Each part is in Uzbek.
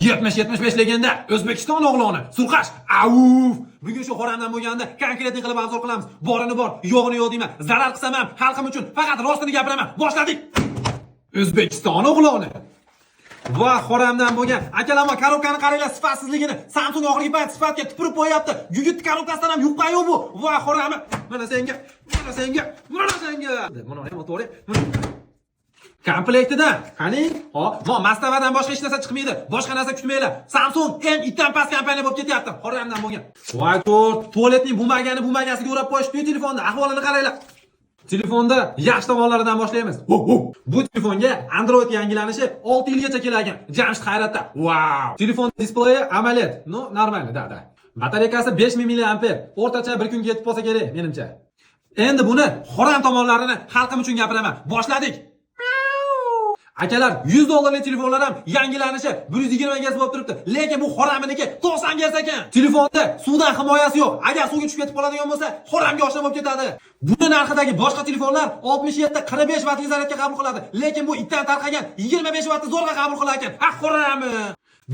70-75 legenda O'zbekiston o'g'loni Surqash. Auf! Bugun shu xoramdan bo'lganda конкретный qilib обзор qilamiz. Borini bor, yo'g'ini yo'q deyman. Zarar qilsam ham xalqim uchun faqat rostini gapiraman. Boshladik. O'zbekiston o'g'loni. Va xoramdan bo'lgan akalar, коробка ni qaranglar sifatsizligini. Samsung oxirgi payt sifatga tupurib qo'yapti. Gugurt коробка sidan ham yuqqa yo'q bu. Va xorami. Mana senga, mana senga, mana senga. Buni ham to'g'ri. Komplektida, qani? Hop, mo mastavadan boshqa hech narsa chiqmaydi. Boshqa narsa kutmanglar. Samsung eng itdan past kompaniya bo'lib ketyapti. Xoramdan bo'lgan. Voy, to'rt, tualetning бумага ni бумага siga o'rab qo'yishdi telefonda. Ahvolini qaranglar. Telefonda yaxshi tomonlaridan boshlaymiz. Bu telefonga Android yangilanishi 6 yilgacha kelgan. Jamshid hayratda. Vau! Telefon displeyi AMOLED. Ну, нормально, да, да. Batareykasi 5000 mAh. O'rtacha bir kunga yetib qolsa kerak, menimcha. Endi buni xoram tomonlarini xalqim uchun gapiraman. Boshladik. Akalar, 100 dollarlik telefonlar ham yangilanishi 120 Hz bo'lib turibdi. Lekin bu xoraminiki 90 Hz ekan. Telefonda suvdan himoyasi yo'q. Agar suvga tushib ketib qoladigan bo'lsa, xoramga oshna bo'lib ketadi. Buni narxidagi boshqa telefonlar 67 45 vattli zaryadga qabul qiladi. Lekin bu itdan tarqagan 25 vattni zo'rg'a qabul qilar ekan. Ha, xorami.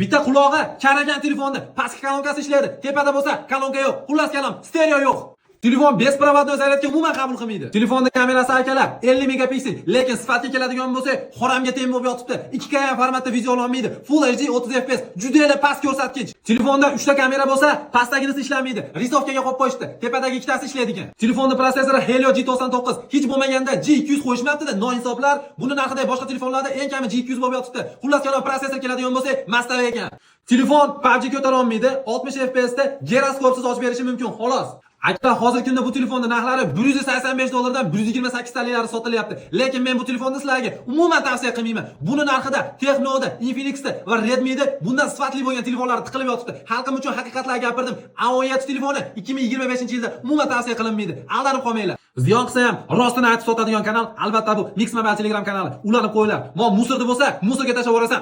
Bitta qulog'i karagan telefonda pastki kolonkasi ishlaydi. Tepada bo'lsa kolonka yo'q. Xullas kalom, stereo yo'q. Telefon беспроводной zaryadga umuman qabul qilmaydi. Telefonda kamerasi, akalar, 50 megapiksel, lekin sifatga keladigan bo'lsak, xoramga teng bo'lib yotibdi. 2K formatda video ololmaydi. Full HD 30 FPS, juda past ko'rsatkich. Telefonda 3 ta kamera bo'lsa, pastdaginisi ishlamaydi. Рисовка ga qo'yib qo'yishdi. Tepadagi ikkitasi ishlaydi ekan. Telefonda protsessori Helio G99, hech bo'lmaganda G200 qo'yishmabdi-da, noinsoflar. Buni narxidagi boshqa telefonlarda eng kami G200 bo'lib yotibdi. Xullas kalom, protsessor keladigan bo'lsak, mastava ekan. Telefon PUBG ko'tara olmaydi. 60 FPS da giroskopsiz ochib berishi mumkin, xolos. Akalar, hozirgi kunda bu telefonni narxlari 185 dollardan 128 taliylari sotilyapti. Lekin men bu telefonni sizlarga umuman tavsiya qilmayman. Buni narxida Tecno'da, Infinix'da va Redmi'da bundan sifatli bo'lgan telefonlar tiqilib yotibdi. Xalqim uchun haqiqatlar gapirdim. A17 telefoni 2025-yilda umuman tavsiya qilinmaydi. Aldanib qolmanglar. Ziyon qilsa ham rostini aytib sotadigan kanal albatta bu Mix Mobile Telegram kanali. Ulanib qo'yinglar. Mo мусор da bo'lsa, мусор ga tashlab yuborasan.